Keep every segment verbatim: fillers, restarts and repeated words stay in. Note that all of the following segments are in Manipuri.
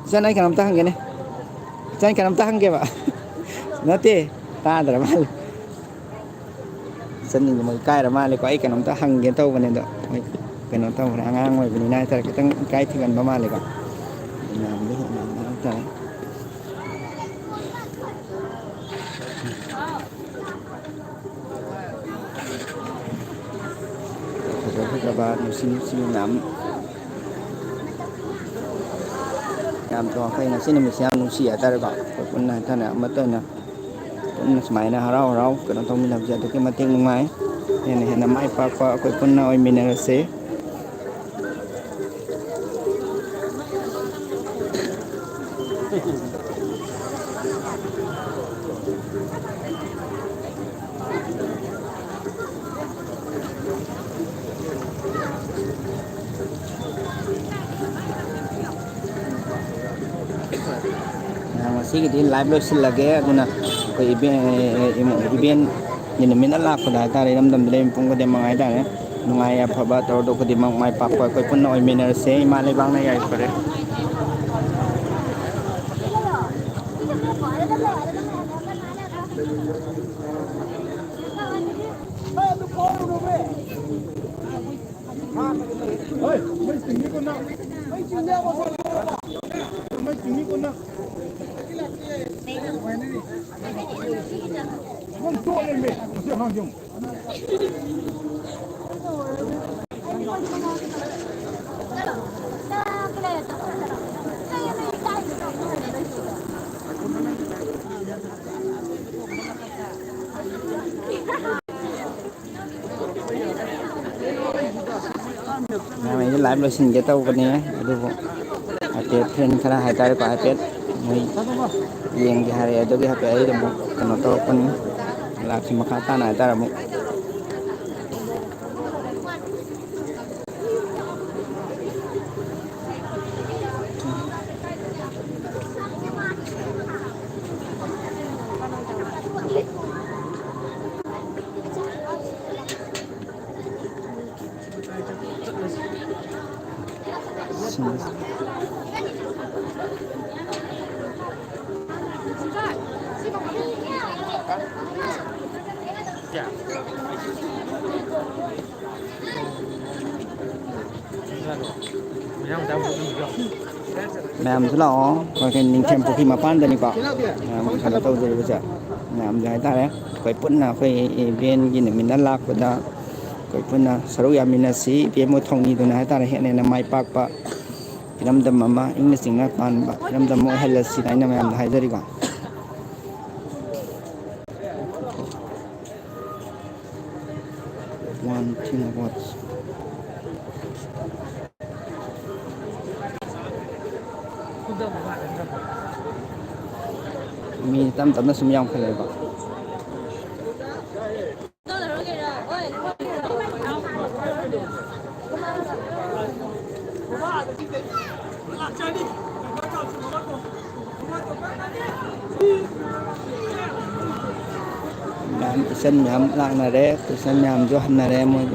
ꯏꯆꯟ, ꯑꯩ ꯀꯩꯅꯣꯝꯇ ꯍꯪꯒꯦꯅꯦ꯫ ꯏꯆꯟ, ꯀꯩꯅꯣꯝꯇ ꯍꯪꯒꯦꯕ꯫ ꯅꯠꯇꯦ, ꯇꯥꯗ꯭ꯔ ꯃꯥꯜꯂꯦ꯫ ꯏꯆꯟꯁꯤꯡꯗꯣ ꯃꯣꯏ ꯏꯀꯥꯏꯔ ꯃꯥꯜꯂꯦꯀꯣ꯫ ꯑꯩ ꯀꯩꯅꯣꯝꯇ ꯍꯪꯒꯦ ꯇꯧꯕꯅꯦ ꯑꯗꯣ, ꯃꯣꯏ ꯀꯩꯅꯣ ꯇꯧꯈ꯭ꯔꯦ, ꯑꯉꯥꯡ ꯑꯣꯏꯕꯅꯤꯅ ꯍꯥꯏꯇꯥꯔꯦ, ꯈꯤꯇꯪ ꯏꯀꯥꯏ ꯊꯤꯒꯟꯕ ꯃꯥꯜꯂꯦꯀꯣ꯫ ꯃꯌꯥꯝꯗꯤ ꯍꯦꯟꯅ ꯍꯥꯏꯇꯥꯔꯦ꯫ ꯐꯖ ꯐꯖꯕ, ꯅꯨꯡꯁꯤ ꯅꯨꯡꯁꯤꯕ ꯃꯌꯥꯝ, ꯌꯥꯝ ꯇꯣꯡ-, ꯑꯩꯈꯣꯏ ꯉꯁꯤ ꯅꯨꯃꯤꯠꯁꯦ ꯌꯥꯝ ꯅꯨꯡꯁꯤ ꯍꯥꯏꯇꯥꯔꯦꯀꯣ꯫ ꯑꯩꯈꯣꯏ ꯄꯨꯟꯅ ꯍꯥꯏꯇꯥꯔꯦ, ꯑꯃꯠꯇ ꯑꯣꯏꯅ ꯄꯨꯟꯅ ꯁꯨꯃꯥꯏꯅ ꯍꯔꯥꯎ ꯍꯔꯥꯎ ꯀꯩꯅꯣ ꯇꯧꯃꯤꯟꯅꯕꯁꯦ ꯑꯗꯨꯛꯀꯤ ꯃꯇꯤꯛ ꯅꯨꯡꯉꯥꯏ꯫ ꯍꯦꯟꯅ ꯍꯦꯟꯅ ꯃꯥꯏ ꯄꯥꯛꯄ ꯑꯩꯈꯣꯏ ꯄꯨꯟꯅ ꯑꯣꯏꯃꯤꯟꯅꯔꯁꯦ꯫ ꯉꯁꯤꯒꯤꯗꯤ live ꯂꯣꯏꯁꯤꯜꯂꯒꯦ꯫ ꯑꯗꯨꯅ ꯑꯩꯈꯣꯏ ꯏꯕꯦꯟ, ꯏꯃꯨꯡ, ꯏꯕꯦꯟꯒꯤ ꯅꯨꯃꯤꯠꯅ ꯂꯥꯛꯄꯗ ꯍꯥꯏꯇꯥꯔꯦ, ꯏꯔꯝꯗꯝꯗ ꯂꯩꯕ ꯃꯤꯄꯨꯝ ꯈꯨꯗꯤꯡꯃꯛ ꯍꯥꯏꯇꯥꯔꯦ, ꯅꯨꯡꯉꯥꯏ ꯌꯥꯏꯐꯕ ꯇꯧꯔꯗꯧ ꯈꯨꯗꯤꯡꯃꯛ ꯃꯥꯏ ꯄꯥꯛꯄ ꯑꯩꯈꯣꯏ ꯄꯨꯟꯅ ꯑꯣꯏꯃꯤꯟꯅꯔꯁꯦ꯫ ꯏꯃꯥ ꯂꯩꯕꯥꯛꯅ ꯌꯥꯏꯐꯔꯦ꯫ ꯃꯌꯥꯝ, ꯑꯩꯁꯦ live ꯂꯣꯏꯁꯤꯟꯒꯦ ꯇꯧꯕꯅꯦ, ꯑꯗꯨꯕꯨ ꯍꯥꯏꯐꯦꯠ friend ꯈꯔ ꯍꯥꯏꯇꯥꯔꯦꯀꯣ, ꯍꯥꯏꯐꯦꯠ ꯃꯣꯏ ꯌꯦꯡꯒꯦ ꯍꯥꯏꯔꯛꯑꯦ, ꯑꯗꯨꯒꯤ ꯍꯥꯏꯐꯦꯠ ꯑꯩ ꯑꯃꯨꯛ ꯀꯩꯅꯣ ꯇꯧꯔꯛꯄꯅꯤ꯫ Liveꯁꯤ ꯃꯈꯥ ꯇꯥꯅ ꯍꯥꯏꯇꯥꯔꯦ ꯑꯃꯨꯛ꯫ ꯃꯌꯥꯝꯁꯨ ꯂꯥꯛꯑꯣ, ꯑꯩꯈꯣꯏꯒꯤ ꯅꯤꯡꯊꯦꯝ ꯄꯨꯈ꯭ꯔꯤ ꯃꯄꯥꯟꯗꯅꯤꯀꯣ ꯃꯌꯥꯝ ꯀꯩꯅꯣ ꯇꯧꯖꯔꯤꯕꯁꯦ꯫ ꯃꯌꯥꯝꯁꯦ ꯍꯥꯏꯇꯥꯔꯦ, ꯑꯩꯈꯣꯏ ꯄꯨꯟꯅ ꯑꯩꯈꯣꯏ ꯏꯚꯦꯟꯒꯤ ꯅꯨꯃꯤꯠꯅ ꯂꯥꯛꯄꯗ ꯑꯩꯈꯣꯏ ꯄꯨꯟꯅ ꯁꯔꯨꯛ ꯌꯥꯃꯤꯟꯅꯁꯤ꯫ ꯏꯕꯦꯝꯃ ꯊꯧꯅꯤꯗꯨꯅ ꯍꯥꯏꯇꯥꯔꯦ, ꯍꯦꯟꯅ ꯍꯦꯟꯅ ꯃꯥꯏ ꯄꯥꯛꯄ ꯏꯔꯝꯗꯝ ꯑꯃ, ꯏꯪꯅ ꯆꯤꯛꯅ ꯄꯥꯟꯕ ꯏꯔꯝꯗꯝ ꯑꯃ ꯑꯣꯏꯍꯜꯂꯁꯤꯅ ꯑꯩꯅ ꯃꯌꯥꯝꯗ ꯍꯥꯏꯖꯔꯤꯀꯣ꯫ One thing about ꯃꯤ ꯇꯞ ꯇꯞꯅ ꯁꯨꯝ ꯌꯥꯝꯈꯠꯂꯛꯑꯦꯕ꯫ ꯃꯌꯥꯝ, ꯏꯆꯟ ꯃꯌꯥꯝ ꯂꯥꯛꯅꯔꯦ, ꯏꯆꯟ ꯃꯌꯥꯝꯁꯨ ꯍꯟꯅꯔꯦ ꯃꯣꯏ꯫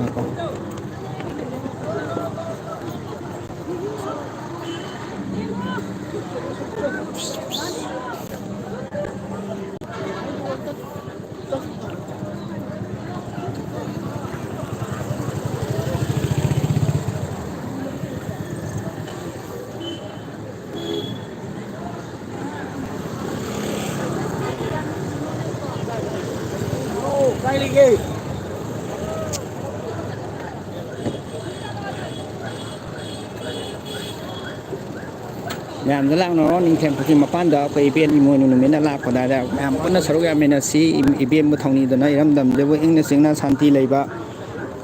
ꯃꯌꯥꯝꯗ ꯂꯥꯛꯅꯔꯣ, ꯅꯤꯡꯊꯦꯝ ꯄꯨꯈ꯭ꯔꯤ ꯃꯄꯥꯟꯗ ꯑꯩꯈꯣꯏ ꯏꯕꯦꯟ ꯏꯃꯣꯏꯅꯨ ꯅꯨꯃꯤꯠꯅ ꯂꯥꯛꯄꯗ ꯃꯌꯥꯝ ꯄꯨꯟꯅ ꯁꯔꯨꯛ ꯌꯥꯃꯤꯟꯅꯁꯤ꯫ ꯏꯕꯦꯟꯕꯨ ꯊꯧꯅꯤꯗꯨꯅ ꯏꯔꯝꯗꯝꯗꯕꯨ ꯏꯪꯅ ꯆꯤꯛꯅ ꯁꯥꯟꯇꯤ ꯂꯩꯕ,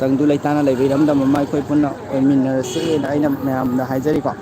ꯇꯪꯗꯨ ꯂꯩꯇꯥꯅ ꯂꯩꯕ ꯏꯔꯝꯗꯝ ꯑꯃ ꯑꯩꯈꯣꯏ ꯄꯨꯟꯅ ꯑꯣꯏꯃꯤꯟꯅꯔꯁꯦꯅ ꯑꯩꯅ ꯃꯌꯥꯝꯗ ꯍꯥꯏꯖꯔꯤꯀꯣ꯫